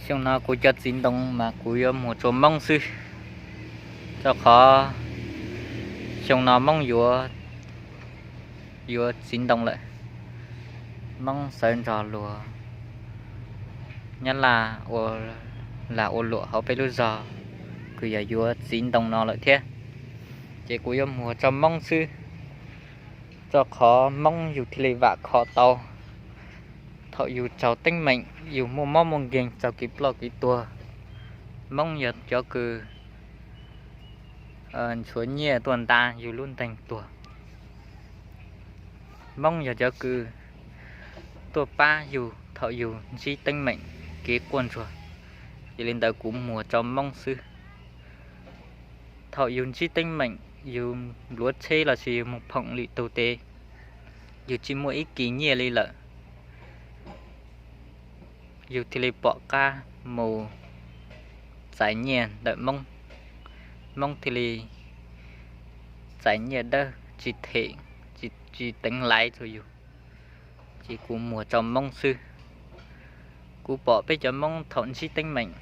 Xyoo no kuv cov txiv ntoo mas kuv yuav muag rau Moob xwb, rau qhov xyoo no Moob yuav, yuav txiv ntoo lawm. Moob sawv nrog luag Nyab Laj ua lag ua luam hauv peb lub zog, kws yog yuav txiv ntoo no lawm thiab. Ces kuv yuav muag rau Moob xwb, rau qhov Moob yus thiaj li vam khom tau. Thaum yus raug teeb meem, yus muaj mob muaj nkeeg, raug kev ploj kev tuag, Moob yog cov kws nchuav nyiaj tuaj ntav yus lub ntees tuag. Moob yog cov kws tuaj pab yus thaum yus ntsib teeb meem kev quaj ntsuag. Yog li ntawd kuv muag rau Moob xwb. Thaum yus ntsib teeb meem, yus npluav tsheb lossis yus mus phoom lwm tug tes, yus tsis muaj ib kis nyiaj li lawm, yus thiaj li pom qab mus txais nyiaj ntawm Moob. Moob thiaj li txais nyiaj dawb tsis them, tsis teev laiv rau yus. Ces kuv muag rau Moob xwb. Kuv pom peb cov Moob thaum ntsib teeb meem,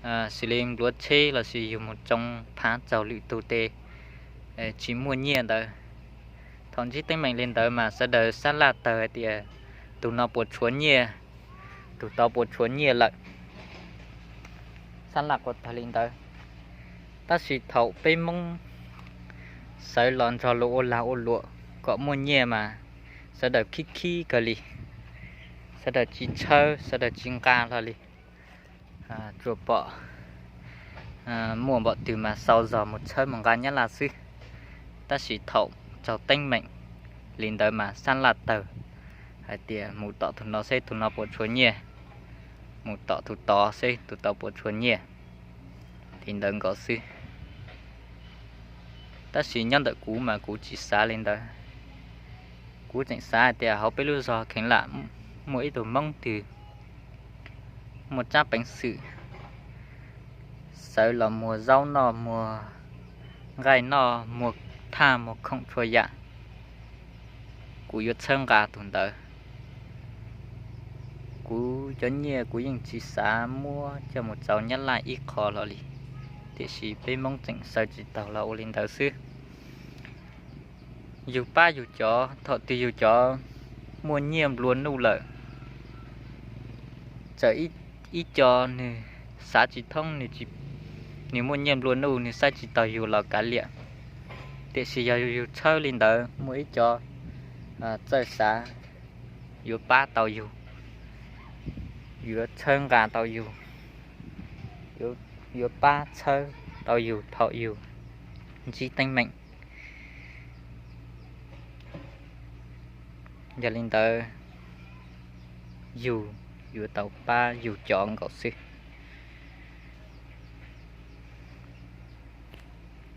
xws li npluav tsheb lossis yus mus tsoo phav tsaug lwm tug tes, tsis muaj nyiaj ntawd. Thaum ntsib teeb meem li ntawd mas sawv daws sab laj tawg hais tias tus no puas tshuav nyiaj, tus tod puas tshuav nyiaj lawm. Sab laj quaj tawg li ntawd. Tab sis thaum peb Moob sawv los nrog luag ua lag ua luam kom muaj nyiaj mas sawv daws khib khib kawg li, sawv daws tsis tshawb, sawv daws tsis nqa hlo li. Tsuas pom muaj npaum twg mas xau zog mus tshawb mus nqa Nyab Laj xwb. Tab sis thaum raug teeb meem li ntawd mas sab laj tawg hais tias mus tom tus no seb tus no puas tshuav nyiaj, mus tom tus tod seb tus tod puas tshuav nyiaj. Li ntawd nkaus xwb. Tab sis nyob ntawm kuv mas kuv tsis xav li ntawd. Kuv tseem xav hais tias hauv peb lub zog kheev lam muaj ib tug Moob twg muaj tsab peev xwm sawv los muag zaub noj, muag nqaij noj, muag thaj muag khoom txhua yam, kuv yuav txhawb nqa tus ntawd. Kuv cov nyiaj kuv yeej tsis xav muab coj mus txaus Nyab Laj ib qho hlo li, tiam sis peb Moob tseem sawv tsis taus los ua li ntawd xwb. Yus pab yus cov, thaum twg yus cov muaj nyiaj nplua nuj lawm, txawm ib co nws xav tsis thoob, nws muaj nyiaj nplua nuj nws saib tsis taus yus los kav liam. Tiam sis yog yus txhawb li ntawd, muaj ib co txawj xav yuav pab tau yus, yuav txhawb nqa tau yus, yuav pab txhawb tau yus thaum yus ntsib teeb meem. Yog li ntawd, yus yuav tau pab yus cov nkaus xwb.